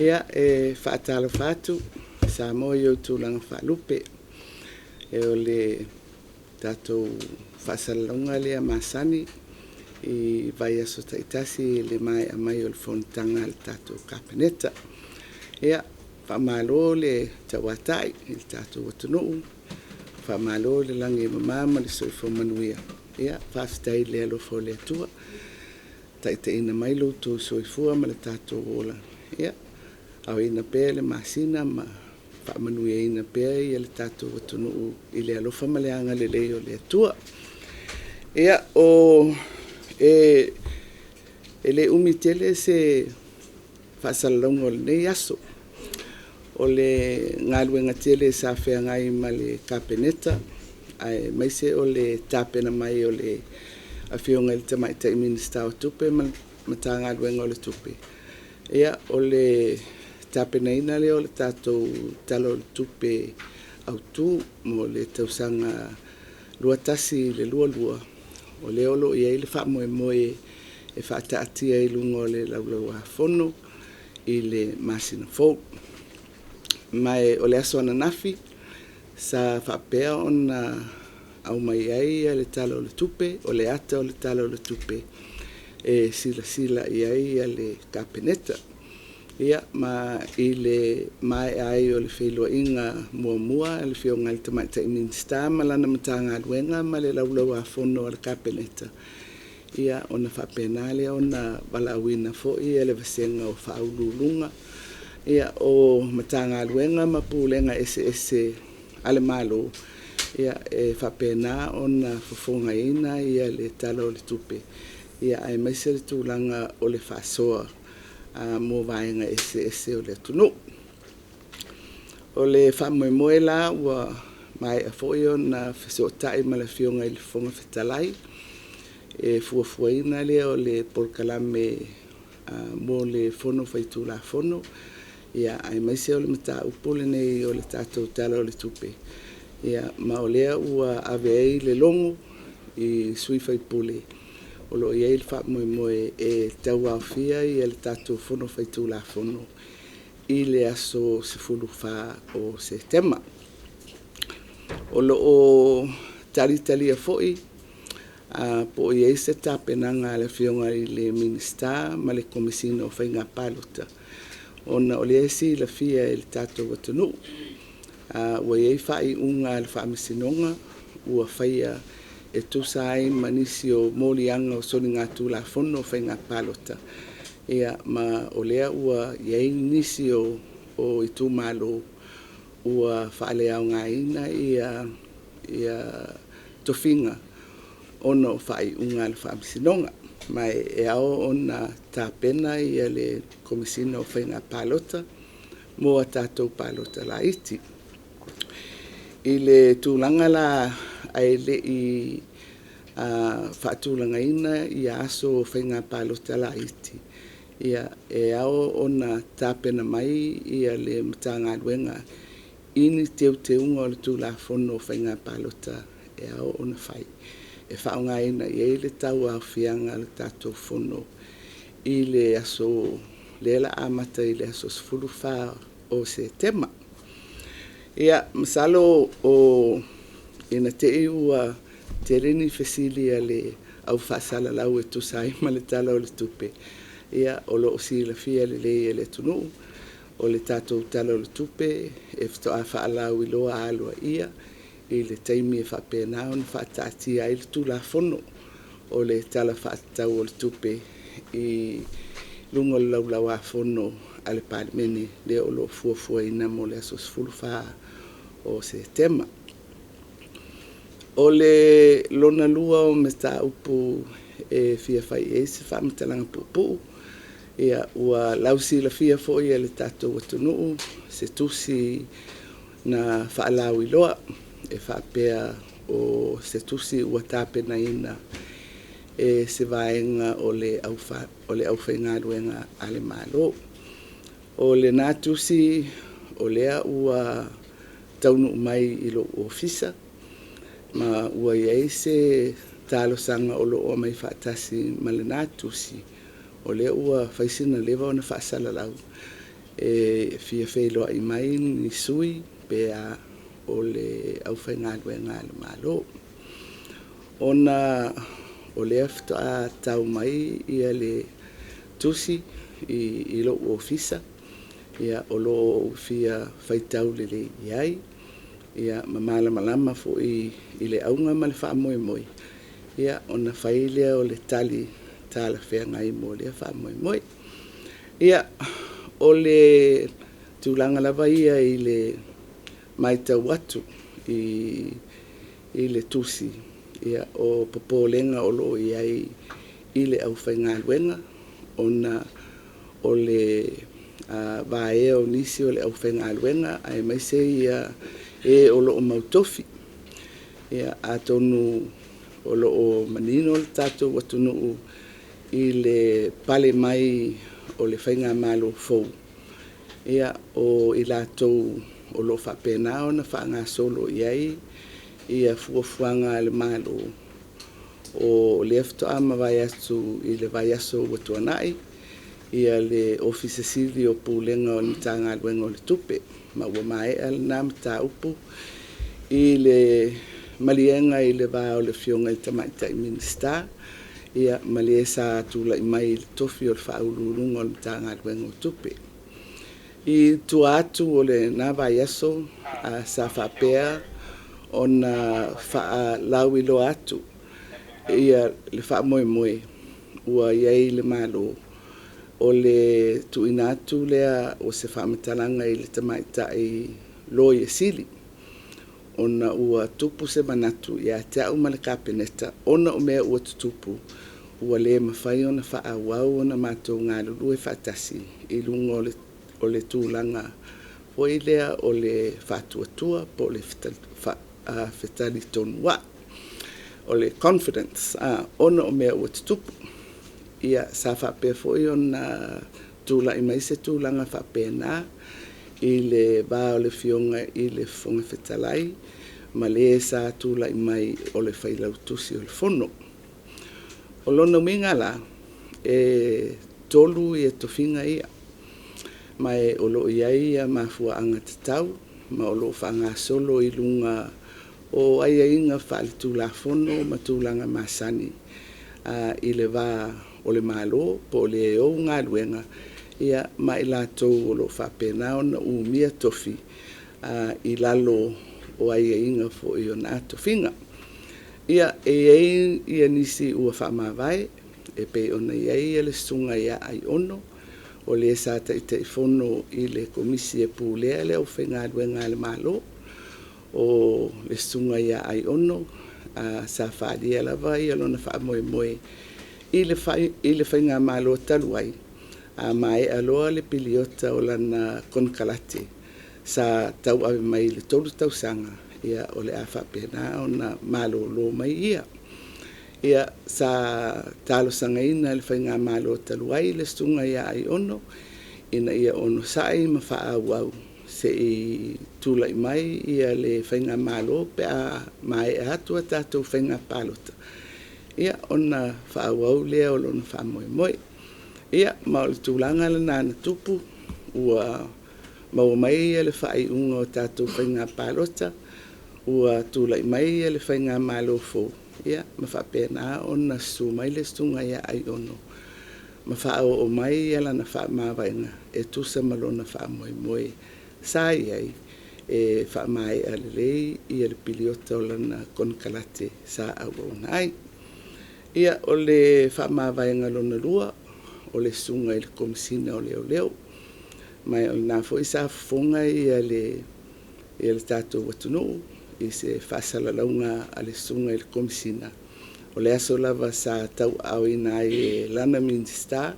Ia, e faatalofa atu Samoa i ou tulaga faalupe. O le tatou faasalalauga lea masani i vaiaso taitasi i le maea mai o le fonotaga a le tatou Kapeneta. Ia, faamalo le tauatai i le tatou atunuu, faamalo le lagi e mama ma le soifua manuia. Faafetai i le alofa o le Atua ua taitaiina mai lo outou soifua ma lo tatou ola, ia aoina pea le masina ma faamanuiaina pea le tatou atunuu i le alofa ma le agalelei o le Atua. Ia, e le umi tele se faasalalauga o lenei aso. O le galuega tele sa feagai ma le Kapeneta aemaise o le tapena mai o le Afioga i le Tamaitai Minisita o Tupe ma le Matagaluega o le Tupe, o le tapenaina lea o le tatou Tala o le Tupe Autu mo le tausaga 2021/2022, o lea o lo o i ai le faamoemoe e faataatia i luga o le Laulau-a-Fono i le masina fou. Ma o le aso ananafi sa faapea ona aumai ai le Tala o le Tupe, o le ata o le Tala o le Tupe e silasila i ai le Kapeneta. Ia, ma i le maea ai o le feiloaiga muamua a le Afioga i le Tamaitai Minisita ma lana Matagaluega ma le Laulau-a-Fono a le Kapeneta, ona faapena lea ona valaauina foi le vasega o Ofisa Sili o Pulega o Matagaluega ma Pulega eseese a le Malo e faapena ona fofogaina le Tala o le Tupe, aemaise le tulaga o le faasoa mo vaega eseese o le atunuu. O le faamoemoe la ua maea foi ona fesootai ma le Afioga i le Fofoga Fetalai, e fuafuaina lea o le polokalame mo le Fono Faitulafono, aemaise o le mataupu lenei o le tatou Tala o le Tupe, ma o lea ua ave ai le logo i sui usufono o lo o i ai le faamoemoe e tauaofia le tatou Fono Faitulafono i le aso 14 o Setema. O lo o talitalia foi po o i ai se tapenaga a le Afioga i le Minisita ma le Komesina o Faiga Palota, ona o lea e silafia e le tatou atunuu, ua i ai faaiuga a le Faamasinoga ua faia e tusa ai ma nisi o moliaga o soligatulafono o faiga palota, ma o lea ua i ai nisi o itumalo ua faaleaogaina tofiga ona o faaiuga a le Faamasinoga. Ma e ao ona tapena le Komesina o Faiga Palota mo a tatou palota laiti. I le tulaga la ae le i faatulagaina aso o faiga palota laiti, e ao ona tapena mai le Matagaluega i ni teuteuga o le Tulafono o Faiga Palota e ao ona fai e faaaogaina i ai le tauaofiaga o le tatou Fono i le aso lea o le a amata i le aso 14 o Setema. Ia, masalo ina te i ua tele ni fesili a le au faasalalau e tusa ai ma le Tala o le Tupe, ia o lo o silafia lelei e le atunuu, o le tatou Tala o le Tupe, e faatoa faalauiloa aloaia i le taimi e faapena ona faataatia ai le Tulafono o le Tala Faatatau o le Tupe i luga o le Laulau-a-Fono a le Palemene, lea o lo o fuafuaina mo le aso 14 o Setema. O le lona lua o mataupu e fia fai i ai se faamatalaga puupuu, ua lausilafia foi e le tatou atunuu se tusi na faalauiloa e faapea o se tusi ua tapenaina e se vaega o le aufaigaluega a le Malo. O lena tusi o lea ua taunuu mai i lou ofisa, ma ua i ai se talosaga o lo o aumai faatasi ma lena tusi, o lea ua fai sina leva ona faasalalau. E fia feiloai mai ni sui pe a o le aufaigaluega a le Malo. Ona o lea faatoa tau mai le tusi i lou ofisa, o lo o ou fia faitau lelei i ai ma malamalama foi i le auga ma le faamoemoe, ona fai lea o le tali talafeagai mo lea faamoemoe. Ia, o le tulaga lava ia i le matau atu i le tusi, o popolega o lo o i ai i le aufaigaluega ona o le vaea o nisi o le aufaigaluega aemaise e o lo o mautofi. Atonu o lo o manino le tatou atunuu i le pale mai o le faigamalo fou, o i latou o lo o faapena ona faagasolo i ai fuafuaga a le Malo, o lea faatoa mavae atu i le vaiaso ua tuanai le Ofisa Sili o Pulega o le Matagaluega o le Tupe, ma ua maea lena mataupu i le maliega i le va o le Afioga i le Tamaitai Minisita ma le sa tulai mai i le tofi o le Faauluuluga o le Matagaluega o Tupe. I tua atu o lena vaiaso sa faapea ona faalauiloa atu le faamoemoe ua i ai i le Malo, o le tuuina atu lea o se faamatalaga i le Tamaitai Loia Sili, ona ua tupu se manatu ia te au ma le Kapeneta ona o mea ua tutupu, ua le mafai ona faaauau ona matou galulue faatasi i luga o le tulaga foi lea o le faatuatua po o le fetalitonuai, o le confidence ona o mea ua tutupu. Ia, sa faapea foi ona tulai mai se tulaga faapena i le va o le Afioga i le Fofoga Fetalai ma le sa tulai mai o le Failautusi o le Fono. O lona uiga la, e tolu tofiga ia, ma o lo o i ai mafuaaga tatau ma o lo o faagasolo i luga o aiaiga faaletulafono ma tulaga masani i le va o le Malo po o le ou galuega ma i latou o lo o faapena ona umia tofi i lalo o aiaiga foi o na tofiga. Ia, e i ai nisi ua faamavae e pei ona i ai le Susuga ia Aiono, o le sa Taitaifono i le Komisi e Pulea le Aufaigaluega a le Malo. O le Susuga ia Aiono sa faaalia lava lona faamoemoe i le faigamalo talu ai, a maea loa le piliota o lana konekarate sa tauave mai i le 3 tausaga, o le a faapena ona malolo mai ia. Ia, sa talosagaina e le faigamalo talu ai le Susuga ia Aiono ina ia onosai ma faaauau se i tulai mai le faigamalo pe a maea atu a tatou faiga palota, ona faaauau lea o lona faamoemoe. Ia, ma o le tulaga lena na tupu, ua maua mai le faaiuga o tatou faiga palota ua tulai mai le faigamalo fou, ma faapena ona susu mai le Susuga ia Aiono ma faaoo mai lana faamavaega e tusa ma lona faamoemoe sa i ai e faamaea lelei le piliota o lana konekarate sa auauna ai. Ia, o le faamavaega lona lua, o le Susuga i le Komesina o Leoleo, ma o lena foi sa fofoga le tatou atunuu i se faasalalauga a le Susuga i le Komesina, o le aso lava sa tauaaoina ai e lana Minisita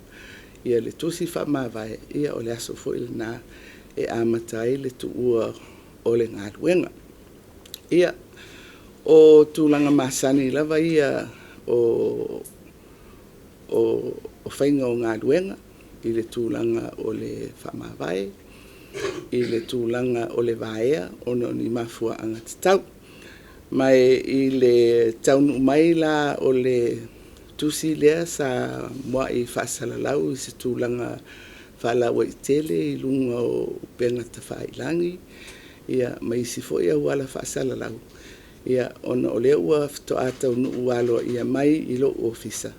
le tusi faamavae, o le aso foi lena e amata ai le tuua o le galuega. Ia, o tulaga masani lava ia o faiga o galuega i le tulaga o le faamavae, i le tulaga o le vaea ona o ni mafuaaga tatau. Ma i le taunuu mai la o le tusi lea sa muai faasalalau i se tulaga faalauaitele i luga o upega tafailagi ma isi foi auala faasalalau, ona o lea ua faatoa taunuu aloaia mai i lou ofisa,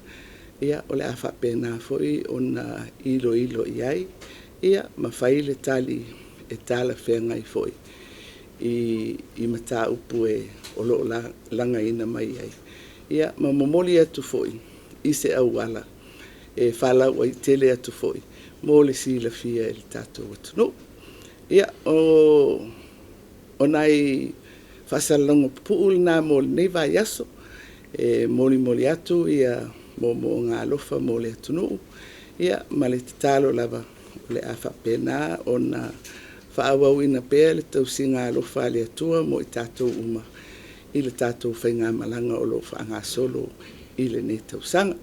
o le a faapena foi ona iloilo i ai ma fai le tali e talafeagai foi i mataupu o lo o lagaina mai ai, ma momoli atu foi i se auala e faalauaitele atu foi mo le silafia e le tatou atunuu. Ia, o nai faasalalauga pupuu na mo lenei vaiaso, e molimoli atu moomooga alofa mo le atunuu ma le tatalo lava o le a faapena ona faaauauina pea le tausiga alofa a le Atua mo i tatou uma i le tatou faigamalaga o lo o faagasolo i lenei tausaga.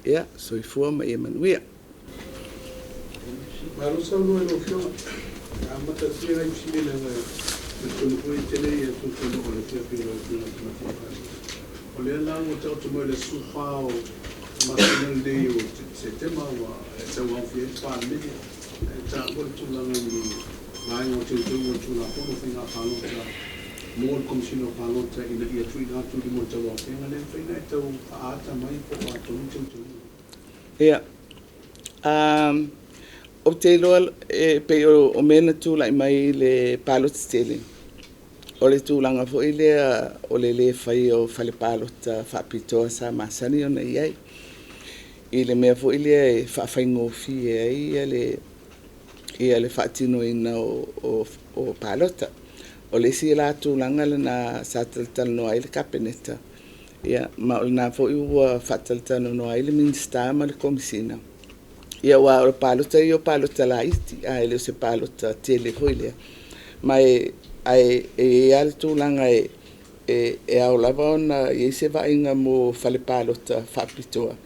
Ia, soifua ma ia manuia. Malo saunoa i lau Afioga. E amata atu ia nai fesili leaga e talitonu foi e tele tuatuano'a o le afiafi i lau Afioga i le Tamaitai Palemia. O lea la ua taoto mai o le aso 14 o le masina lenei o Setema ua e tauaofia ai le Palemene, ae taua le tulaga i le vaega o Teuteuga o le Tulafono o Faiga Palota mo le Komesina o Palota ina ia tuuina atu i luma o le tauaofiaga lea. E mafai ona e tau faaata mai po o a tonu teuteuga? Ia, ou te iloa e pei o mea na tulai mai i le palota tele, o le tulaga foi lea o le le faia o fale palota faapitoa sa masani ona i ai, i le mea foi lea e faafaigofie ai le faatinoina o palota. O le isi la tulaga lena sa talatalanoa ai le Kapeneta, ma o lena foi ua faatalatalanoa ai le Minisita ma le Komesina, aua o palota ia o palota laiti, ae le o se palota tele foi lea. Ae i ai lava le tulaga e ao lava ona i ai se vaaiga mo fale palota faapitoa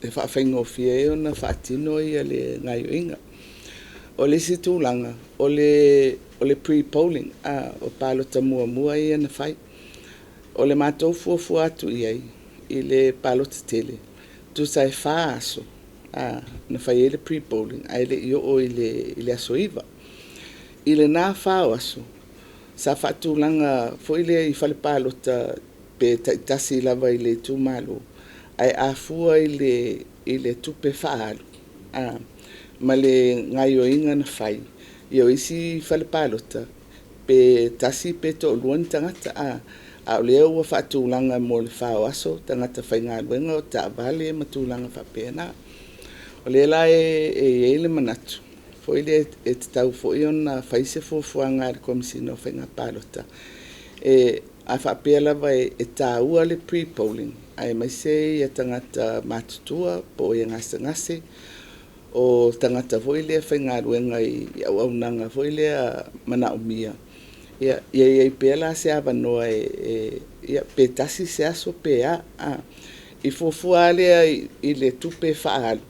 e faafaigofie ai ona faatino le gaoioiga. O le isi tulaga, o le pre-polling, o palota muamua ia na fai. O le matou fuafua atu i ai i le palota tele, tusa e 4 aso na fai ai le pre-polling ae le i oo i le aso 9. I lena 4 o aso, sa faatulaga foi lea i fale palota pe taitasi lava i le itumalo, ae a fua i le tupe faaalu ma le gaoioiga na fai, ia o isi fale palota, pe tasi pe toalua ni tagata, a o lea ua faatulaga mo le 4 o aso, tagata faigaluega, o taavale ma tulaga faapena. O lea la e i ai le manatu foi lea e tatau foi ona fai se fuafuaga a le Komesina o Faiga Palota, a faapea lava e taua le pre-polling, aemaise tagata matutua po o e gasegase, o tagata foi lea e faigaluega i auaunaga foi lea manaomia, ia i ai pea la se avanoa pe tasi se aso pe a. I fuafua lava lea i le tupe faaalu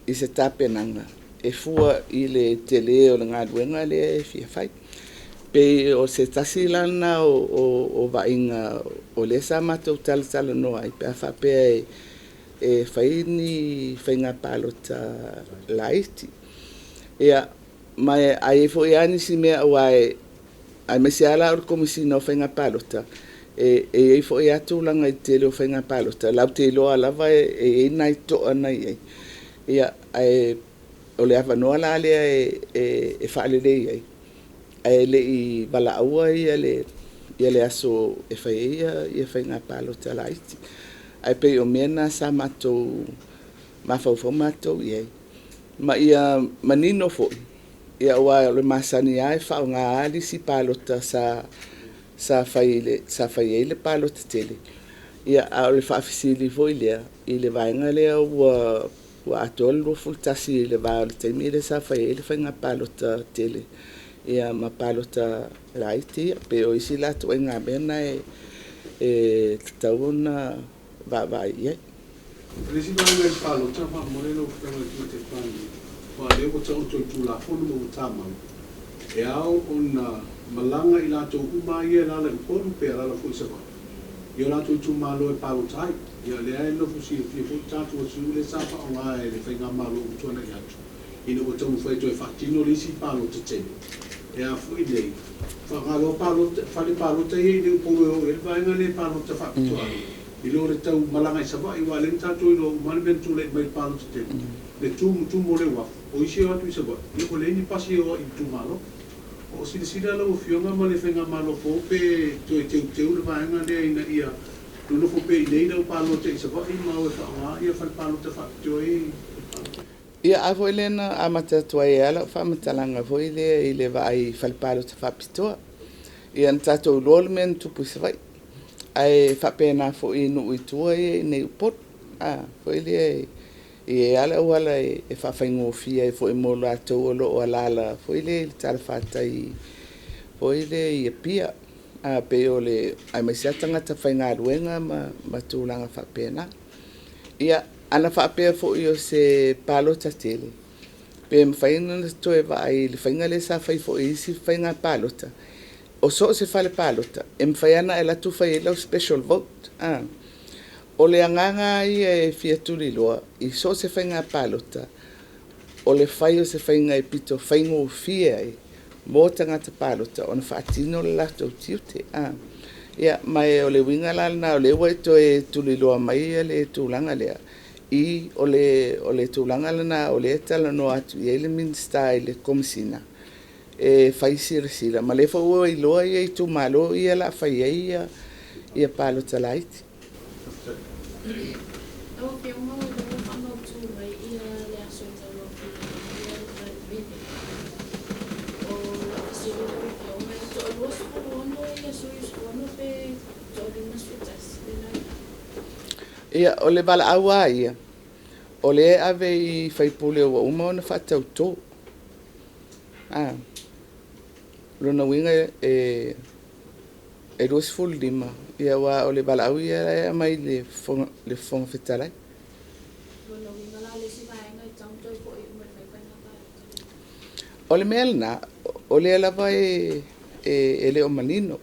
i se tapenaga e fua i le tele o le galuega lea e fia fai. Pei o se tasi la lena o vaaiga o lea sa matou talatalanoa ai pe a faapea e fai ni faiga palota laiti. Ia, ma a i ai foi lava nisi mea aua aemaise lava la o le Komesina o Faiga Palota, e i ai foi lava tulaga i le tele o faiga palota latou te iloa lava e i ai nai toa na i ai, ae o le avanoa la lea e faalelei ai, ae le i valaauina le aso e fai ai faiga palota laiti. Ae pei o mea na sa matou mafaufau matou i ai, ma ia manino foi, aua o le masani lava e faaaoga lava lisi palota sa fai ai le palota tele, a o le faafesili foi lea i le vaega lea ua atoa le 21 i le va o le taimi lea sa fai ai le faiga palota tele ma palota laiti ia. Pei o isi la ituaiga mea na e tatau ona vaavaai i ai. O le isi vaega i le palota faamolemole lau Afioga i le Tamaitai Palemia, aua o lea ua taoto i Tulafono ma ua tamau, e ao ona malaga i latou uma lava ia e alaala i Upolu pe alaala foi i Savaii i o latou itumalo e palota ai. Ia o lea e nofo silafia foi le tatou atunuu lea sa faaaoga e le faigamalo ua tuanai atu. Ina ua taumafai e toe faatino le isi palota tele, e a foi nei, faaaoga loa palota, fale palota ia i le Upolu e o i ai le vaega lea e palota faapitoa ai, i lo le tau malaga i Savaii, aua o lea na tatou iloa uma lava le mea na tulai mai i le palota tele, le tumutumu o le uafu, o isi e o atu i Savaii, ia ua leai ni pasi e o ai i itumalo. O silasila lau Afioga ma le Faigamalo fou pe toe teuteu le vaega lea ina ia nonofo pea i inei le au palota i Savaii ma o e faaaoga ia fale palota faapitoa ia i fale palota. Ia, a foi lea na amata atu ai e ala o faamatalaga foi lea i le vaai i fale palota faapitoa. Ia na tatou iloa le mea na tupu i Savaii, ae faapena foi i nuu i tua ia i inei i Upolu. A, foi lea e i ai lava le auala e faafaigofie ai foi mo latou o lo o alaala foi lea i le talafatai foi lea i Apia, a pei o le aemaise lava tagata faigaluega ma tulaga faapena. Ia, ana faapea foi o se palota tele, pe mafai ona toe vaai i le faiga lea sa fai foi i isi faiga palota, o so o se fale palota, e mafai lava ona e alu atu fai ai lau special vote. O le agaga lava ia e fia tuliloa i so o se faiga palota, o le fai o se faiga e pito faigofie ai mo tagata palota ona faatino le latou tiute. Ia, ma o le uiga la lena o lea ua e toe tuliloa mai le tulaga lea, i o le tulaga lena o lea e talanoa atu i ai le Minisita i le Komesina e fai silasila, ma o lea foi ua iloa itumalo ia o le a fai ai palota laiti. Lau Afioga o lea ua faamautu mai le aso e tauaofia ai le Palemene. O lau fesili lau Afioga, e toa-26 sui usufono pe toa-51 le la i ai? Ia, o le valaau lava ia, o lea e ave i sui usufono ua uma ona faatautō. Lona uiga e 25, aua o le valaau ia e aumai i le Fofoga Fetalai. Lona uiga la o le isi vaega e tatau ona toe foi uma e fai faiga palota. O le mea lena, o lea lava e le o manino,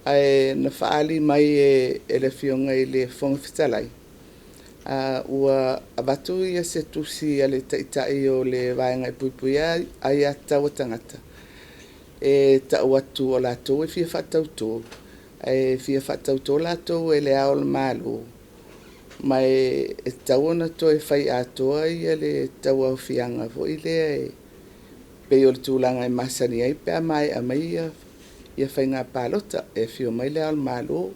ae na faaali mai e le Afioga i le Fofoga Fetalai, ua avatu se tusi a le Taitai o le Vaega e Puipuia Aia Tatau a Tagata e tau atu o latou e fia faatautō, ae fia faatautō latou e Le Ao o le Malo, ma e tatau ona toe fai atoa le tauaofiaga foi lea e pei o le tulaga e masani ai pe a maea mai faiga palota. E afio mai Le Ao o le Malo,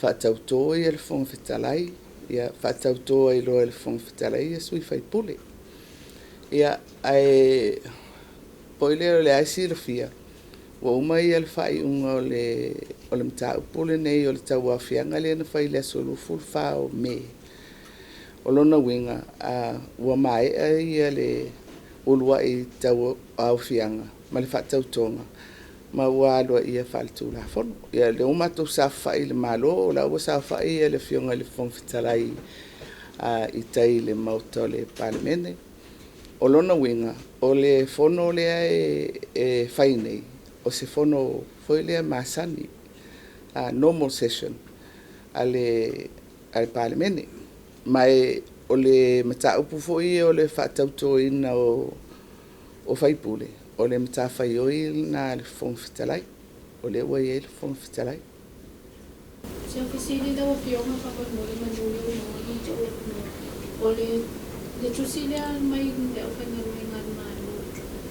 faatautō le Fofoga Fetalai, faatautō ai loa e le Fofoga Fetalai sui usufono. Ia, ae foi lea o lea e silafia, ua uma le faaiuga o le mataupu lenei o le tauaofiaga lea na fai i le aso 24 o Me. O lona uiga, ua maea le uluai tauaofiaga ma le faatautoga ma ua aloaia faale-Tulafono. Ia o lea ua matou saofafai i le Malo o la e ua saofai le Afioga i le Fofoga Fetalai i tai i le Maota o le Palemene. O lona uiga, o le fono lea e fai nei, o se fono foi lea masani, normal session a le Palemene. Ma o le mataupu foi ia o le faatautoina o sui usufono, o le matafaioi lena a le Fofoga Fetalai, o lea ua i ai le Fofoga Fetalai. Si au fesili lau Afioga faamolemole manu lea ua maua le tou avanoa. O le tusi lea mai le aufaigaluega a le Malo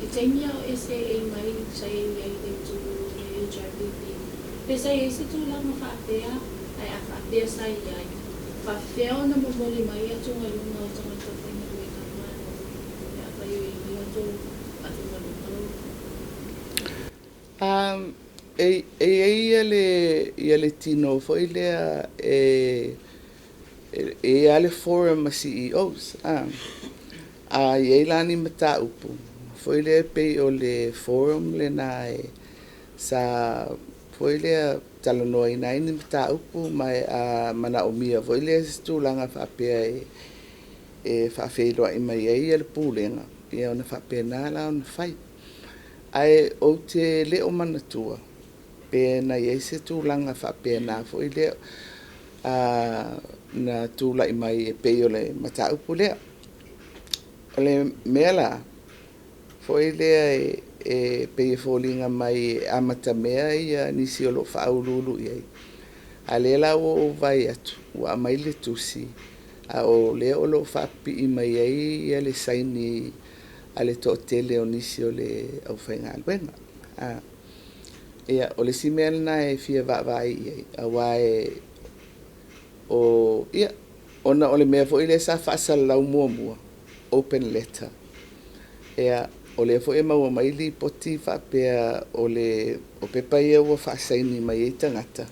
i taimi a o SAA mai sa i ai i le itu o le HRPP, pe sa i ai se tulaga faapea, ae a faapea sa i ai, faapefea ona momoli mai atugaluga o tagata faigaluega a le Malo pe afai o i ai ni latou atugaluga lau Afioga? E i ai le tino foi lea e i ai lava le forum a CEOs. A i ai la ni mataupu foi lea e pei o le forum lena sa foi lea talanoaina ai ni mataupu ma a manaomia foi lea se tulaga faapea e faafeiloai mai ai le Pulega, ia ona faapena la ona fai. Ae ou te le o manatua pe na i ai se tulaga faapena foi lea na tulai mai e pei o le mataupu lea. O le mea la foi lea e pei e foliga mai e amatamea nisi o lo o faauluulu i ai, a o lea la ua ou vaai atu ua aumai le tusi, a o lea o lo o faapipii mai ai le saini a le toatele o nisi o le aufaigaluega. Ia, o le isi mea lena e fia vaavaai i ai, aua ia, ona o le mea foi lea sa faasalalau muamua, open letter. Ia, o lea foi e maua mai lipoti faapea o pepa ia ua faasaini mai ai tagata,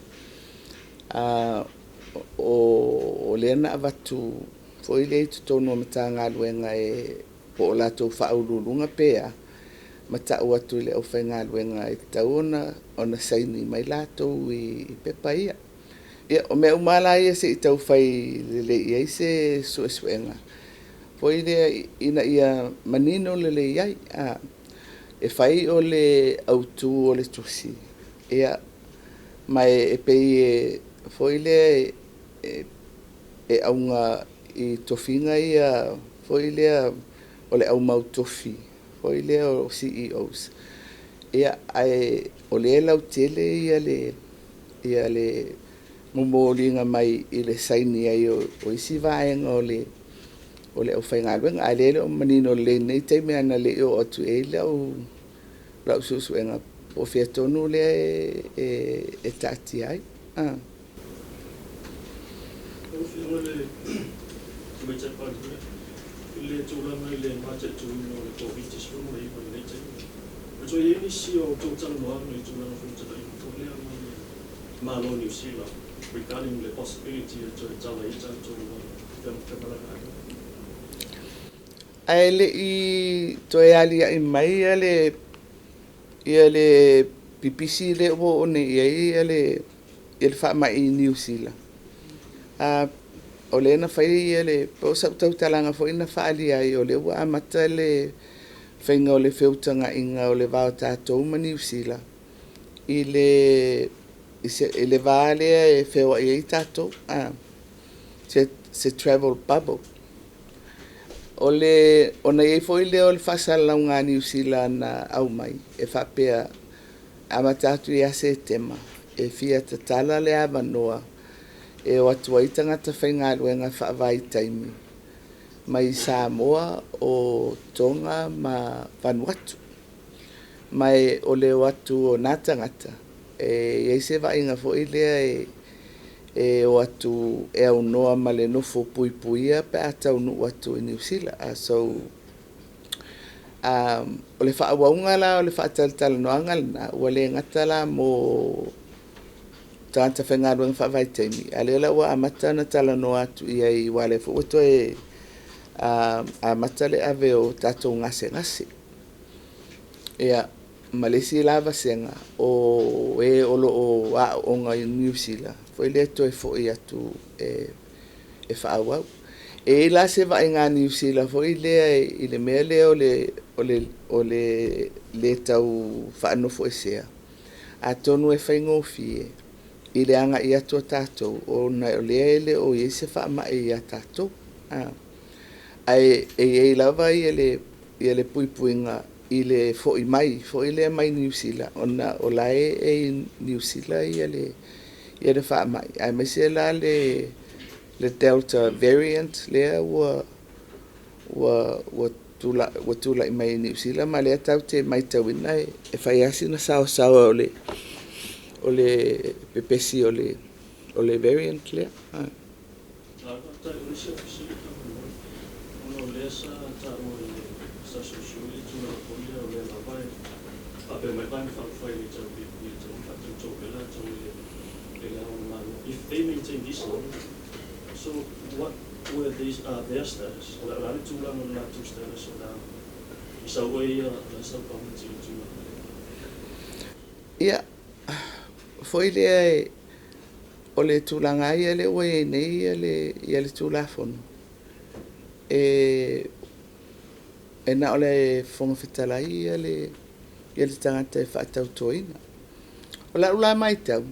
o lea na avatu foi lea i totonu o Matagaluega po o latou faauluuluga pe a, ma tau atu i le aufaigaluega e tatau ona saini mai latou i pepa ia. Ia, o mea uma lava la ia se i tau fai lelei i ai se suesuega foi lea ina ia manino lelei ai. E fai o le autu o le tusi, ia, ma e pei foi lea e auga i tofiga ia foi lea o le au mautofi foi lea o CEOs, ia, ae o lea e lautele le momoliga mai i le saini ai o isi vaega o le aufaigaluega. A o lea e le o manino lelei i lenei taimi leaga e le i oo atu i ai lau suesuega po o fea tonu lea e taatia ai. Lau Afioga i le Tamaitai Palemia, i le tulaga i le mataituina o le Koviti-19 i lenei taimi, ua toe i ai nisi o tou talanoaga i tulaga foi o feutagaiga foi lea ma le Malo o Niu Sila regarding the possibility e toe tatala ai tatou femalagaaiga? Ae le i toe aliae mai le pipisi lea ua oo nei i ai le faamai i Niu Sila, o lea na fai po o sau tautalaga foi na faaalia ai, o lea ua amata le faiga o le feutagaiga o le va o tatou ma Niu Sila i le va lea e feoai ai tatou, se travel bubble. Ona i ai foi lea o le faasalalauga a Niu Sila na aumai e faapea, e amata atu ia Setema e fia tatala le avanoa e o atu ai tagata faigaluega faavaitaimi mai Samoa, o Toga ma Vanuatu. Ma o le o atu o na tagata, e i ai se vaaiga foi lea e o atu e aunoa ma le nofo puipuia pe a taunuu atu i Niu Sila. So, o le faaauauga la o le faatalatalanoaga lena, ua le gata la mo tagata faigaluega faavaitaimi, a o lea la ua amata ona talanoa atu i ai aua o lea foi ua toe amata le ave o tatou gasegase. Ia, ma le isi la vasega, o e o lo o aooga i Niu Sila foi lea e toe foi atu e faaauau. E i ai la se vaaiga a Niu Sila foi lea i le mea lea o le le tau faanofoesea, atonu e faigofie i le agai atu o tatou ona o lea e le o i ai se faamai ia tatou. Ae i ai lava le puipuiga i le foi mai foi lea mai Niu Sila ona o la e i Niu Sila le faamai, aemaise la le Delta variant lea ua tulai mai i Niu Sila, ma o lea tatou te matauina e fai lava sina saoasaoa o le pepesi o le variant lea. Faafetai. O le isi au fesili faamolemole, ona o lea sa taua i le SOSU le tulaga foi lea o lea lava e faapea mai le Vaega Faaupufai e le HRPP e tatau ona faatauto pea latou i le Ao o le Malo. If they maintain this level, so what were these, their status? O le a le tulaga o le latou status o le a i sau ai la sau government i le tulaga lea? Ia, foi lea o le tulaga lava ia lea ua i ai nei le Tulafono, e na o le Fofoga Fetalai le tagata e faatautoina. O lau la matau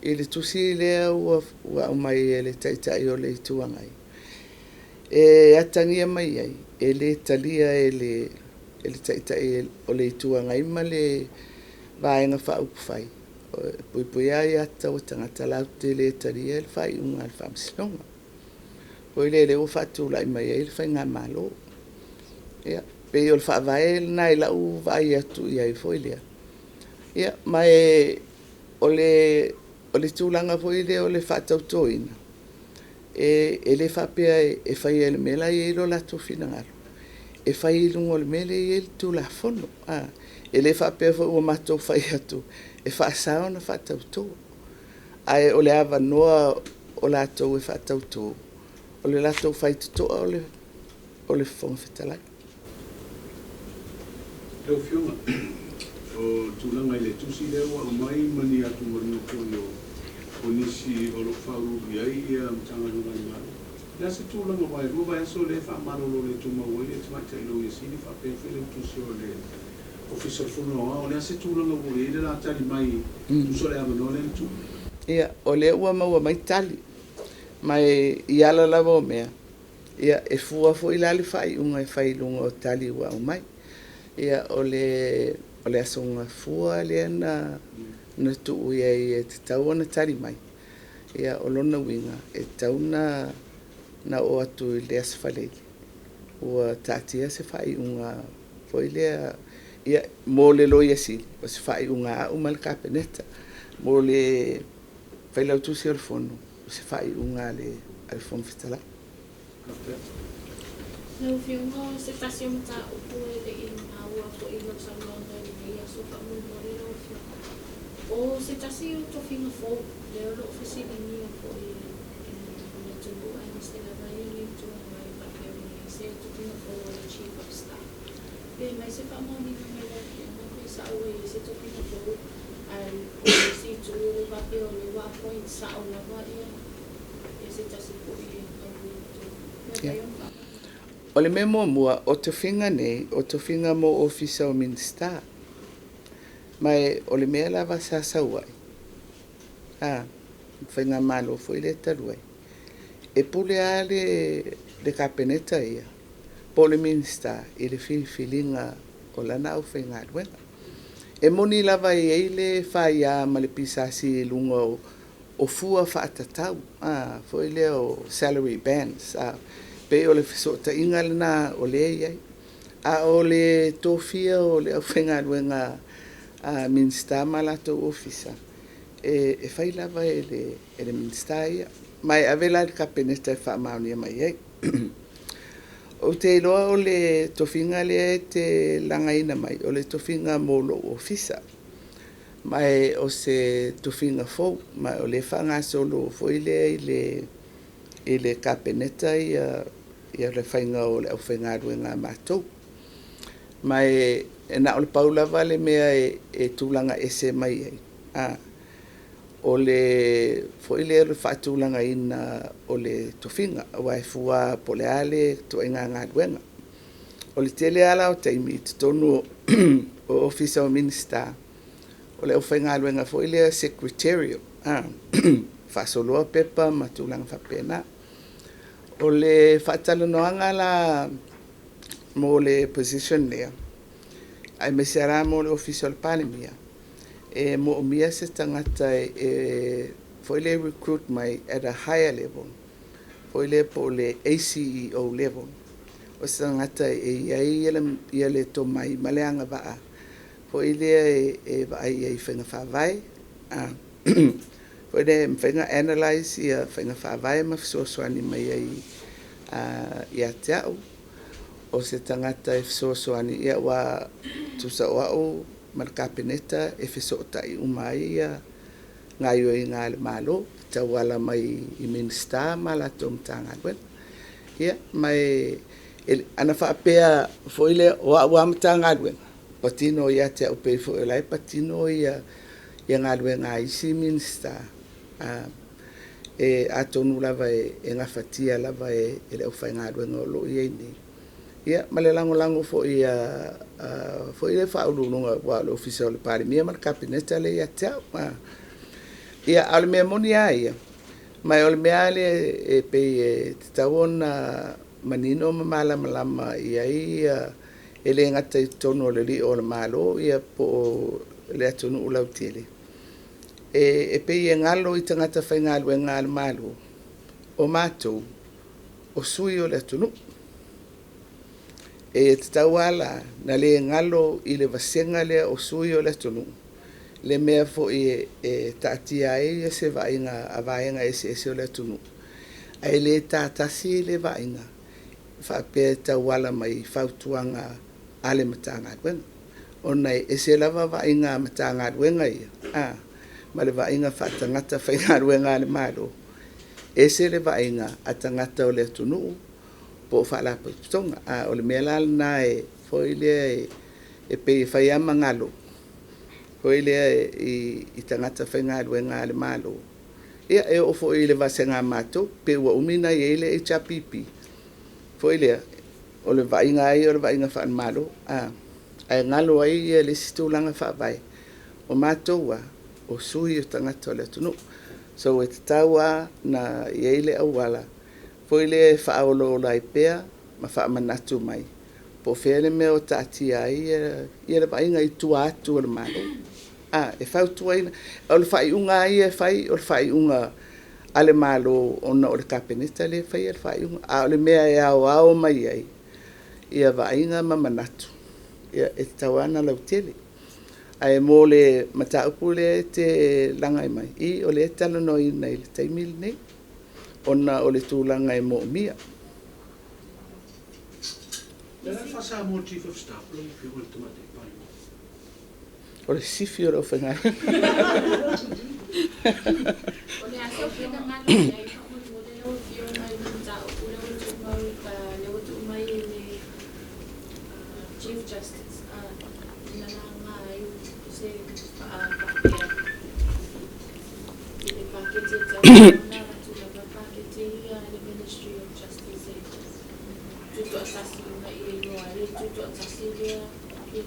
i le tusi lea ua aumai e le Taitai o le Itu Agai, E atagia mai ai, e lē talia e le Taitai o le Itu Agai ma le Vaega Faaupufai e Puipuia Aia Tatau a Tagata latou te le talia le faaiuga a le Faamasinoga. Foi lea lea ua faatulai mai ai le faigamalo. Ia, pei o le faavae lena i lau vaai atu i ai foi lea. Ia, ma o le tulaga foi lea o le faatautoina, e le faapea e faia i le mea la e i ai lo latou finagalo, e fai i luga o le mea lea e i ai le Tulafono. E le faapea foi ua matou fai atu e faasa ona faatauto, ae o le avanoa o latou e faatauto, o le latou faitotoa o le Fofoga Fetalai. Lau Afioga, o tulaga i le tusi lea ua aumai ma ni atugaluga foi o nisi o lo o faauluulu i ai Matagaluega a le Malo. O le a se tulaga aua e 2 vaiaso lea e faamalolo le tumau ai le Tamaitai Loia Sili faapea foi le tusi o le Ofisa o le Fono Aoao. O le a se tulaga ua i ai le la tali mai tusa o le avanoa lea na tuu? Ia, o lea ua maua mai tali, ma i ala lava o mea, ia, e fua foi la le faaiuga e fai i luga o tali ua aumai. Ia, o le Aso Gafua lea na tuu i ai e tatau ona tali mai, ia, o lona uiga, e tatau ona oo atu i le Aso Faraile ua taatia se faaiuga foi lea, ia, mo le Loia Sili, o se faaiuga a au ma le Kapeneta. Mo le Failautusi o le Fono, o se faaiuga a le Fofoga Fetalai. Lau Afioga, o se tasi o mataupu e le i maua foi i lau saunoaga i lenei aso faamolemole lau Afioga. O se tasi o tofiga fou lea o lo o fesiligia foi e le atunuu aemaise lava le Itu Agai faapea ua i ai se tofiga fou o le Chief of Staff. Pe aumai se faamaoniga mai lau Afioga pe sao ua i ai se tofiga fou, ae o le isi itu o le faapea o lea ua appoint sao lava ia se tasi foi e galulue i totonu. Pe mafai ona faamaonia? O le mea muamua, o tofiga nei, o tofiga mo ofisa o Minisita. Ma o le mea lava sa sau ai, faigamalo foi lea talu ai, e pule lava le Kapeneta ia po o le Minisita i le filifiliga o lana aufaigaluega. E moni lava e i ai le FIA ma le PSC i luga o fua faatatau foi lea o salary bands, pei o le fesootaiga lena o lea e i ai. A o le tofia o le aufaigaluega a Minisita ma latou ofisa, e fai lava e le Minisita ia, ma e ave la i le Kapeneta e faamaonia mai ai. Ou te iloa o le tofiga lea e te lagaina mai, o le tofiga mo lou ofisa, ma o se tofiga fou, ma o lea e faagasolo foi lea i le Kapeneta le faiga o le aufaigaluega a matou. Ma e na o le pau lava le mea e tulaga ese mai ai, o le foi lea o le faatulagaina o le tofiga, aua e fua po o le a le ituaiga galuega. O le tele lava la o taimi i totonu o Ofisa o Minisita, o le aufaigaluega foi lea secretarial, faasoloa pepa ma tulaga faapena. O le faatalanoaga la mo le position lea, aemaise lava mo le Ofisa o le Palemia, e moomia se tagata e foi lea e recruit mai at a higher level, foi lea po o le ACEO level, o se tagata e i ai le tomai ma le agavaa foi lea e vaai ai i faiga faavae, foi lea e mafai ona analyse faiga faavae ma fesoasoani mai ai ia te au. O se tagata e fesoasoani, aua tusa o au ma le Kapeneta e fesootai uma ai gaoioiga a le Malo e tauala mai i Minisita ma latou Matagaluega. Ia, ma ana faapea foi lea o au lava Matagaluega, e patino ia te au pei foi o la e patino galuega a isi Minisita, atonu lava e gafatia lava e le aufaigaluega o lo o i ai nei, ia ma le lagolago foi a Ofisa Sili o Pulega, aua o le Ofisa o le Palemia ma le Kapeneta lea e ia te au. Ia, a o le mea moni lava ia, ma o le mea lava lea e pei e tatau ona manino ma malamalama i ai ia, e le gata i totonu o le lio o le Malo ia po o le atunuu lautele, e pei e galo i tagata faigaluega a le Malo, o matou o sui o le atunuu. E tatau lava la ona le galo i le vasega lea o sui o le atunuu le mea foi e taatia ai se vaaiga a vaega eseese o le atunuu, ae le tatasi le vaaiga faapea e tauala mai i fautuaga a le Matagaluega, ona e ese lava vaaiga a Matagaluega ia ma le vaaiga faatagata faigaluega a le Malo, ese le vaaiga a tagata o le atunuu po o Faalapotopotoga. O le mea la lena foi lea e pei e fai lava ma galo foi lea i tagata faigaluega a le Malo. Ia e oo foi i le vasega a matou, pei ua umi ona i ai le HRPP, foi lea, o le vaaiga lava ia o le vaaiga faale-Malo, ae galo ai le isi tulaga faavae, o matou lava, o sui o tagata o le atunuu. So, e tatau lava ona i ai le auala foi lea e faaolaola ai pea ma faamanatu mai po o fea le mea o taatia ai le vaaiga i tua atu o le Malo. E fautuaina. O le faaiuga lava ia e fai o le faaiuga a le Malo ona o le Kapeneta lea e faia le faaiuga, a o le mea e aoao mai ai vaaiga ma manatu, e tatau lava ona lautele. Ae mo le mataupu lea e te laga mai, i, o lea e talanoaina i le taimi lenei ona o le tulaga e moomia. O le sifi o le aufaigaluega. O le a sou finagalo i ai faamolemole lau Afioga i le mataupu lea ua tuu mai e le Chief Justice na laga ai se faapea i le paketi e tatau ona avatu lava paketi ia a le Ministry of Justice e tutoatasi ina ia iloa ai le tutoatasi lea i le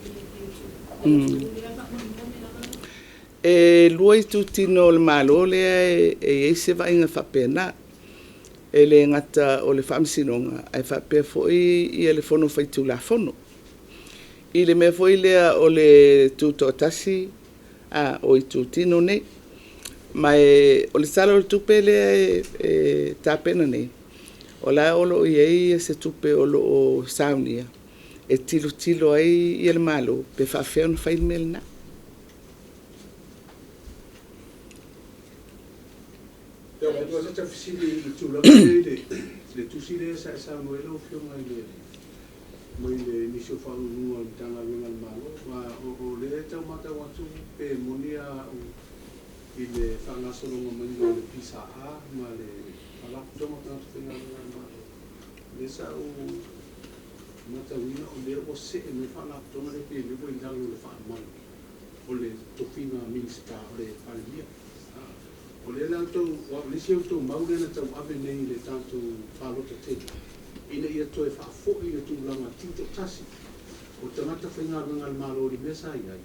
itu lea faamolemole lava. E lua itutino o le Malo lea e i ai se vaaiga faapena, e le gata o le Faamasinoga ae faapea foi le Fono Faitulafono. I le mea foi lea o le tutoatasi o itutino nei. Ma o le Tala o le Tupe lea e tapena nei, o la e o lo o i ai se tupe o lo o saunia e tilotilo ai le Malo pe faapefea ona fai le mea lena. Fesili i le tulaga lea i le tusi lea sa e saunoa ai lau Afioga i le mai le nisi o Faauluuluga o le Matagaluega a le Malo. O lea e tau matau atu pe moni au i le faagasologa mai o le PSA ma le Faalapotopotoga o Tagata Faigaluega a le Malo. O lea sa ou matauina o lea ua see mai Faalapotopotoga lea pei o lea ua i lalo o le faamalu o le tofiga Minisita o le Palemia. O lea la outou, aua o le isi a outou mau lea na tauave nei i le tatou palota tele, ina ia toe faafoi le tulaga tutoatasi o tagata faigaluega a le Malo i le mea sa i ai,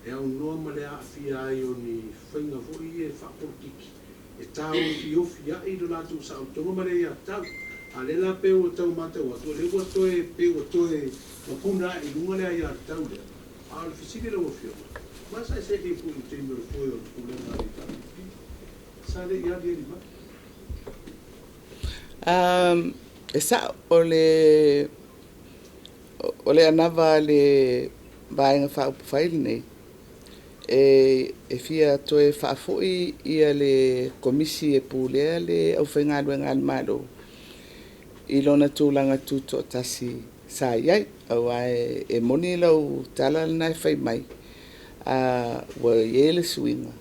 e aunoa ma le aafia ai o ni faiga foi ia faapolokiki e taofiofi ai le latou saolotoga ma le aiatatau. A o lea la pei ua tau matau atu, o lea ua toe pei ua toe mapuna ae i luga le aiatatau lea. A o le fesili lau Afioga, ma sa e se'e foi i le taimi o le foe o le pulega a le HRPP, sa le i aliali mai? E sao, o le anava a le Vaega Faaupufai lenei e fia toe faafoi le Komisi e Pulea le Aufaigaluega a le Malo i lona tulaga tutoatasi sa i ai, aua e moni lau tala lena e fai mai ua i ai le suiga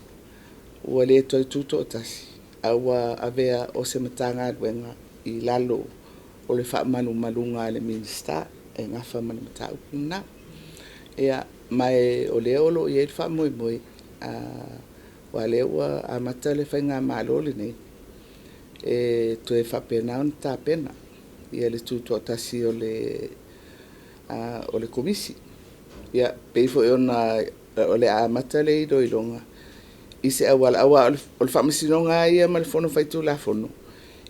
ua le toe tutoatasi, a ua avea o se Matagaluega i lalo o le faamalumaluga a le Minisita e nafa ma le mataupu lena. Ia, ma o lea o lo o i ai le faamoemoe, aua o lea ua amata le faigamalo lenei, e toe faapena ona tapena le tutoatasi o le Komisi. Ia, pei foi ona o le a amata le iloiloga i se auala, aua o le Faamasinoga lava ia ma le Fono Faitulafono,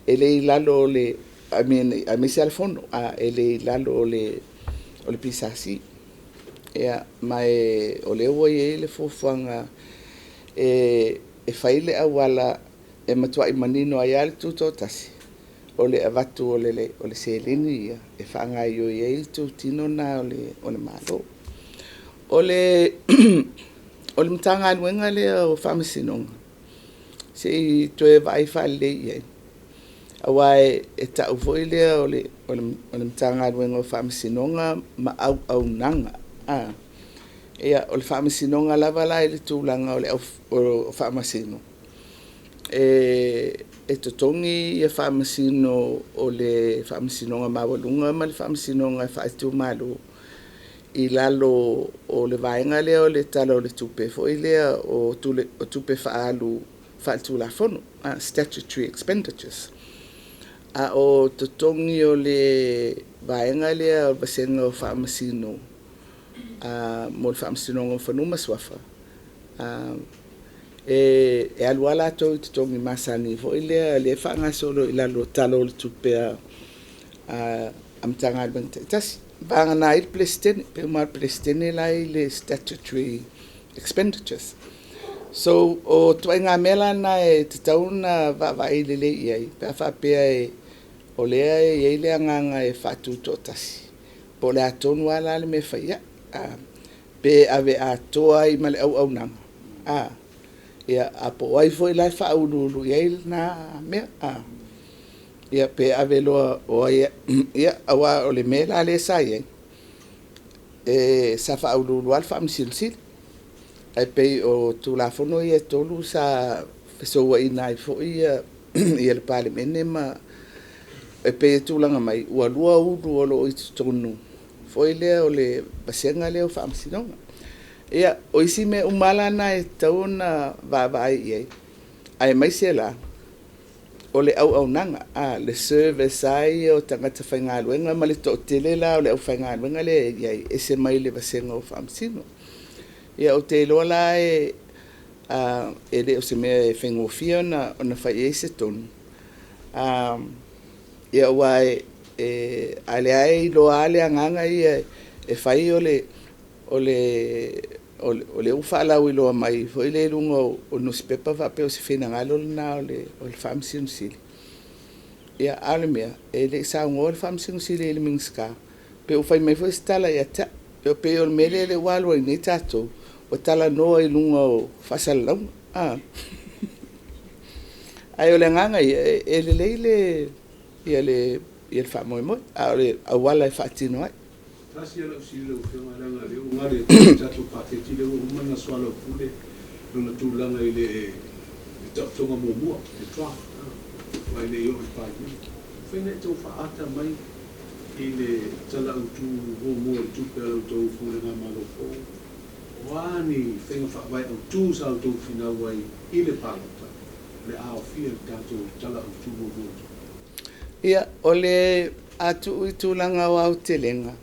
e le i lalo o le I mean, aemaise lava le Fono, e le i lalo o le PSC. Ia, ma o lea ua i ai le fuafuaga e fai le auala e matuai manino ai lava le tutoatasi, o le avatu o le seleni ia e faagaoioi ai itutino na o le Malo. O le Matagaluega lea o Faamasinoga, se i toe vaai faalelei i ai, aua e tau foi lea o le Matagaluega o Faamasinoga ma Auaunaga. Ia, o le Faamasinoga lava la i le tulaga o Faamasino, e totogi Faamasino o le Faamasinoga Maualuga ma le Faamasinoga Faaitumalo i lalo o le vaega lea o le Tala o le Tupe foi lea o tupe faaalu faale-Tulafono, statutory expenditures. A o totogi o le vaega lea o le vasega o Faamasino mo le Faamasinoga o Fanua ma Suafa, e alu lava latou i totogi masani foi lea e faagasolo i lalo o le Tala o le Tupe a Matagaluega taitasi, vagana ai le Peresetene. Pei uma lava o le Peresetene la e i le statutory expenditures. So, o ituaiga mea la na e tatau ona vaavaai lelei i ai pe a faapea o lea e i ai le agaga e faatutoatasi, po o le a tonu lava la le mea e fai ai, pe ave atoa ai ma le auaunaga, ia po o ai foi la e faauluulu i ai lena mea, ia pe ave loa o ai… Aua o le mea la lea sa i ai, sa faauluulu lava le Faamasino Sili, ae pei o Tulafono ia e 3 sa fesouaina ai foi le Palemene ma e pei e tulaga mai, ua lua ulu o lo o i totonu foi lea o le vasega lea o Faamasinoga. Ia, o isi mea uma lava la na e tatau ona vaavaai i ai, aemaise la o le auaunaga, le service lava ia o tagata faigaluega ma le toatele la o le aufaigaluega lea e i ai, e ese mai le vasega o Faamasino. Ia ou te iloa la e le o se mea e faigofie ona fai i ai se tonu, aua a o lea e iloa lava le agaga ia e fai o lea ua faalauiloa mai foi lea i luga o nusipepa faapea o se finagalo lena o le Faamasino Sili, a o le mea, e le i saunoa le Faamasino Sili i le Minisita, pe ua fai mai foi se tala ia te au. E pei o le mea lea ua alu ai nei tatou, ua talanoa i luga o faasalalauga. Ae o le agaga ia, e lelei le faamoemoe, a o le auala e faatino ai. Tasi lava lau fesili i lau Afioga leaga o lea ua galo ia te au le tatou paketi lea ua uma ona soalaupule lona tulaga i le taotoga muamua, le draft, aua e le i oo i le Palemene. Mafai ona e tau faaata mai i le Tala Autu muamua o le Tupe a la outou Pulega Malo fou, o a ni faiga faavae autu sa outou finau ai i le palota o le a aofia i le tatou Tala Autu muamua o le Tupe? Ia, o le a tuu i tulaga o aotelega,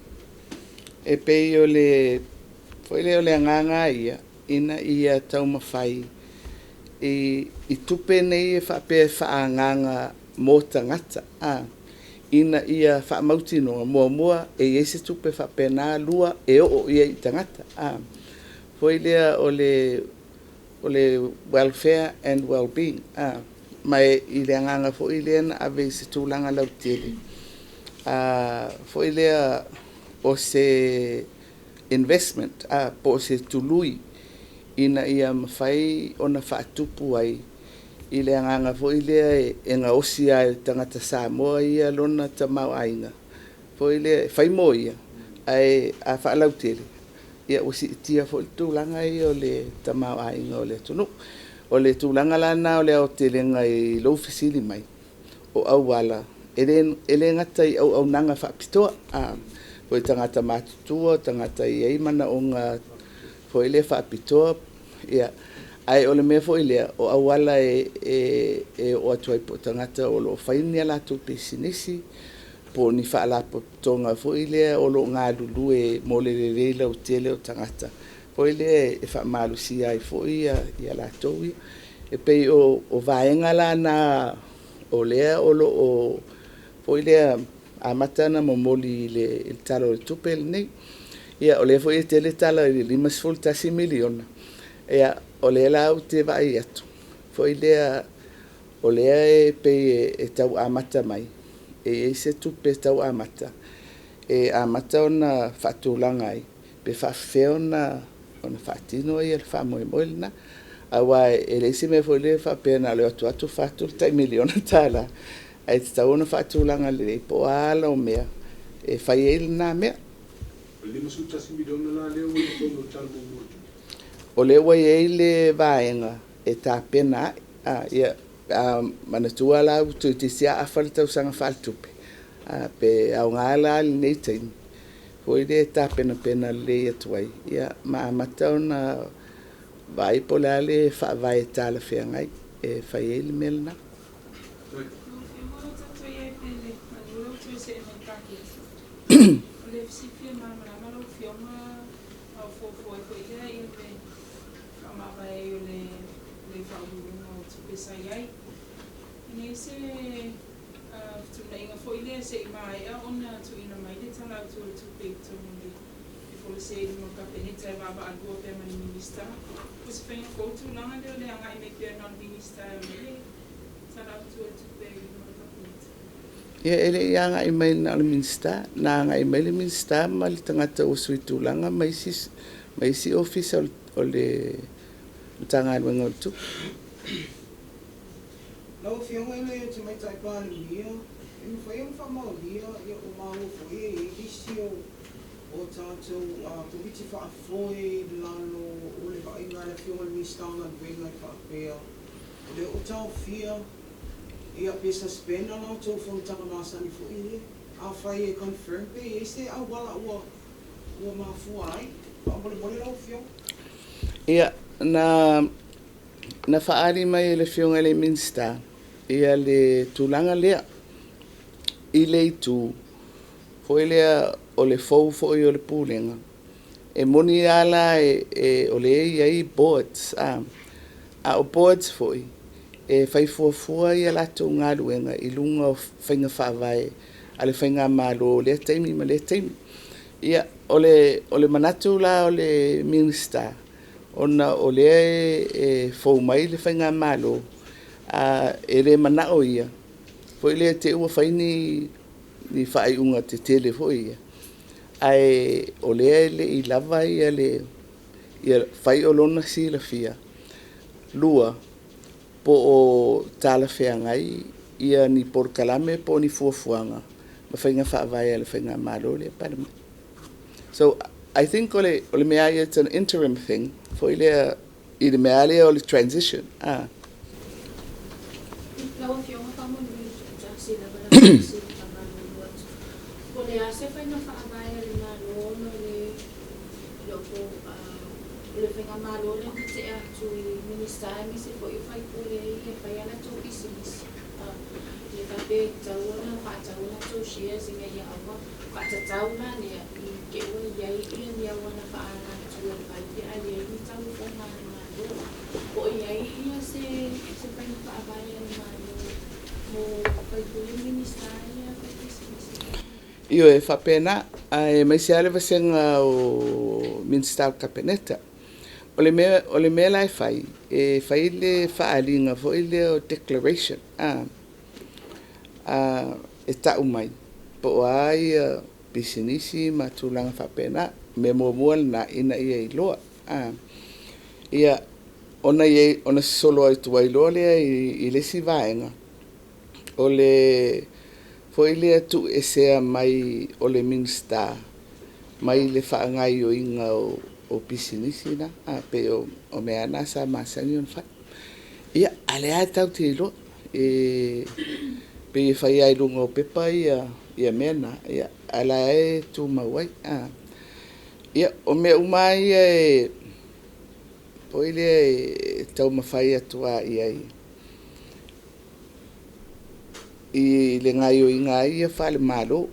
e pei o le foi lea o le agaga lava ia, ina ia taumafai i tupe nei e faapea e faaagaaga mo tagata, ina ia faamautinoa, muamua, e i ai se tupe faapena, lua, e oo i ai i tagata. Foi lea o le welfare and well-being. Ma i le agaga foi lea na ave i se tulaga lautele, foi lea o se investment po o se tului ina ia mafai ona faatupu ai i le agaga foi lea e gaosi lava e le tagata Samoa ia lona tamaoaiga, foi lea e fai mo ia, ae a faalautele, ua siitia foi le tulaga ia o le tamaoaiga o le atunuu. O le tulaga la lena o le aotelega i lou fesili mai, o auala, e le gata i auaunaga faapitoa mo tagata matutua, o tagata e i ai manaoga foi lea faapitoa, ae o le mea foi lea, o auala e oo atu ai po o tagata o lo o fai ni a latou pisinisi, po o ni faalapotopotoga foi lea o lo o galulue mo le lelei lautele o tagata, foi lea e faamalosia ai foi latou ia. E pei o vaega la na o lea o lo o Foi lea amata ona momoli i le Tala o le Tupe lenei. Ia o lea foi e tele tala i le $51 miliona, ia o lea la ou te vaai atu foi lea o lea e pei e tau amata mai e i ai se tupe tau amata e amata ona faatulaga ai pe faapefea ona faatino le faamoemoe lena. Aua e leai se mea foi lea faapea na o le o atu atu fai atu le tai $1 miliona, ae tatau ona faatulaga lelei po o a ala o mea e fai ai lena mea. O le $51 miliona la lea ua i totonu o le Tala muamua o le Tupe? O lea ua i ai le vaega e tapena ai. Ia pe a manatua la ua toeitiiti lava afa le tausaga faaletupe, pe aoga la lenei taimi foi lea e tapenapena lelei atu ai ma amata ona vaai po o le a le faavae talafeagai e fai ai le mea lena. Ia e le i agai mai na o le Minisita, na agai mai le Minisita ma le tagata ua suitulaga ma isi Ofisa o le Matagaluega o le Tupe. Lau Afioga i le Tamaitai Palemia, e mafai ona faamaonia ua maua foi e i ai nisi o tatou Komiti Faafoe i lalo o le vaaiga a le Afioga i le Minisita o Galuega e faapea o lea ua taofia pe suspend a latou fonotaga masani foi ia. Afai e confirm pe i ai se auala ua mafua ai, faamolemole lau Afioga. Ia, na faaali mai e le Afioga i le Minisita le tulaga lea i le itu foi lea o le fou foi o le Pulega. E moni lava la o lea e i ai boards, a o boards foi e fai fuafua a latou galuega i luga o faiga faavae a le faigamalo i lea taimi ma lea taimi. Ia, o le manatu la o le Minisita, ona o lea e fou mai le faigamalo, e le manao ia foi lea te i ua fai ni faaiuga tetele foi ia, ae o lea e le i lava le fai o lona silafia. Lua, po o talafeagai ni polokalame po o ni fuafuaga ma faiga faavae a le faigamalo lea e pale mai. So, I think o le mea lava ia it's an interim thing foi lea i le mea lava lea o le transition. Lau Afioga faamolemole tasi lava lau fesili faamalulu atu. Po o le a se faiga faavae a le Malo ona o le o le faigamalo lea na tea atu i Minisita aemaise foi o faipule ia e fai a latou pisinisi, e faapea e tatau ona faatau a latou shares ina ia aua faatatau la lea i te i ua i ai ni auala faaalatua e fai pe a leai ni tauofoga a le Malo. Po o i ai se faiga faavae a le Malo mo faipule ma Minisita ia e faipisinisi? Ioe, e faapena, aemaise lava le vasega o Minisita o le Kapeneta. O le mea la e fai, e fai le faaaliga foi lea o declaration, e tau mai po o a pisinisi ma tulaga faapena. O le mea muamua lena ina ia iloa. Ia, ona sosolo atu ai loa lea i le isi vaega, o le foi lea tuuesea mai o le Minisita mai le faagaoioiga o pisinisi la, pei o mea lava na sa masani ona fai. Ia, a o lea lava tatou te iloa, e pei e fai lava i luga o pepa mea na, a o la e tumau ai. Ia, o mea uma lava ia foi lea e taumafai atu lava i ai i le gaoioiga lava ia faale-Malo.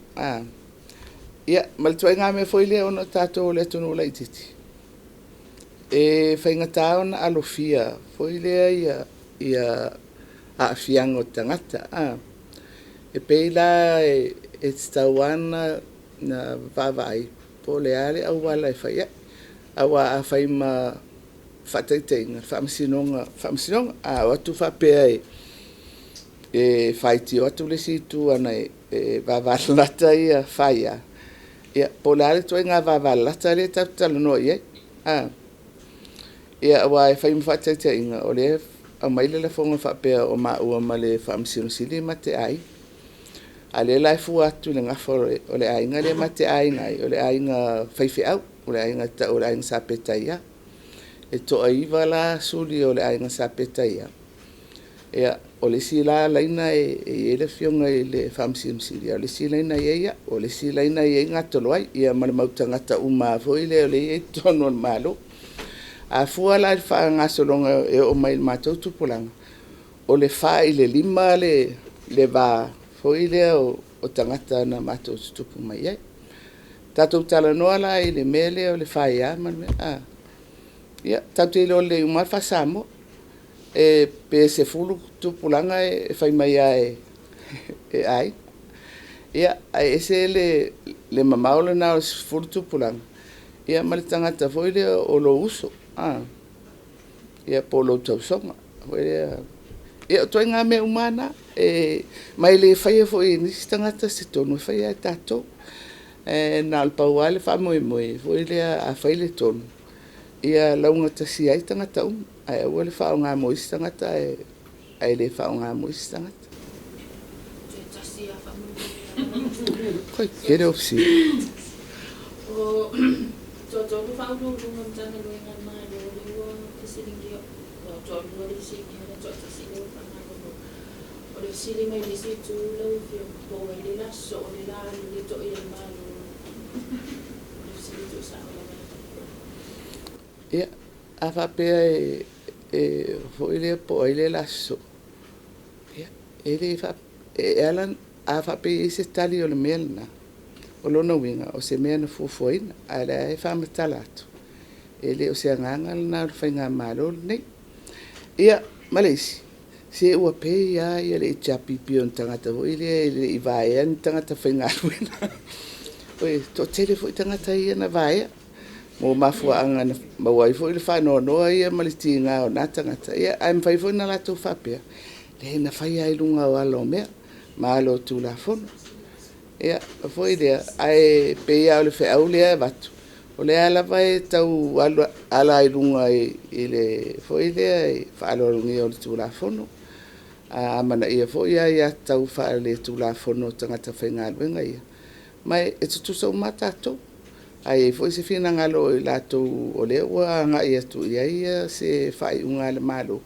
Ia, ma le ituaiga mea foi lea ona o tatou o le atunuu laitiiti, e faigata ona alofia foi lea aafiaga o tagata. E pei la e tatau lava ona vaavaai po o le a le auala e fai ai. Aua a fai ma faataitaiga, Faamasinoga, a o atu faapea e faitio atu le isi itu e vavalalata ia faia, ia po o le a le ituaiga vavalalata lea tatou te talanoa i ai. Ia, aua e fai ma faataitaiga, o lea e aumai le lafoga faapea o maua ma le Faamasino Sili ma te aiga. A o lea la e fua atu i le gafa o le aiga lea ma te aiga ai, o le aiga faifeau, o le aiga e tau o le aiga Sa Petaia. E toaiva la suli o le aiga Sa Petaia. Ia, o le isi la laina e i ai le Afioga i le Faamasino Sili, a o le isi laina e i ai au, o le isi laina e i ai Gatoloai, ia ma le mau tagata uma lava foi lea o lea e i ai i totonu o le Malo. A fua la i le faagasologa e oo mai i le matou tupulaga, o le 4 i le 5 le va foi lea o tagata na matou tutupu mai ai. Tatou talanoa la i le mea lea o le faia ma le mea, ia, tatou te iloa lelei uma lava le faa-Samoa. Pe 10 tupulaga e fai mai lava e aiga. Ia, ae ese le mamao lena o le 10 tupulaga ia ma le tagata foi lea o lou uso, ia po o lou tausoga foi lea. Ia o ituaiga mea uma lava na, ma e le faia foi e nisi tagata se tonu, e fai lava e tatou. Ae na o le pau lava le faamoemoe foi lea a fai le tonu, ia laugatasia ai tagata uma, ae aua le faaaoga mo isi tagata ae le faaaoga mo isi tagata. Toe tasi lava faamolemole. Oi, tele o fesili. O toatolu Faauluuluga o Matagaluega a le Malo lea ua fesiligia, ua toalua le fesiligia le toatasi lea ua faamalolo. O le fesili mai le isi itu lau Afioga, po o ai le la sosoo le la alu le toia i le Malo? O le fesili tuusao lava ia te au. Ia, a faapea e foi lea po o ai le la sosoo, ia, e le faapea, e ala a faapea e i ai se tali o le mea lena, o lona uiga, o se mea na fuafuaina, a o lea e faamatala atu, e le o se agaga lena o le faigamalo lenei. Ia, ma le isi, se ua pay lava le HRPP i ona tagata foi lea e le i vaea ni tagata faigaluega. E toatele foi tagata ia na vaea mo mafuaaga na maua ai foi le faanoanoa ia ma le tiga o na tagata, ae mafai foi ona latou faapea, leai na fai lava i luga o ala o mea ma ala o Tulafono. Ia, foi lea, ae pei lava o le feau lea e avatu, o lea lava e tau ala i luga i le foi lea faaaloalogia o le Tulafono. A amanaia foi aiatatau faale-Tulafono a tagata faigaluega ia, ma e tutusa uma lava tatou. A i ai foi se finagalo o i latou o lea ua agai atu i ai se faaiuga a le Malo,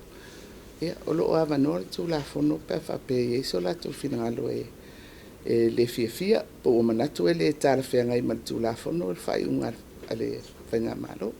ia, o lo o avanoa le Tulafono pe a faapea e i ai so latou finagalo e le fiafia po ua manatu e le talafeagai ma le Tulafono le faaiuga a le faigamalo.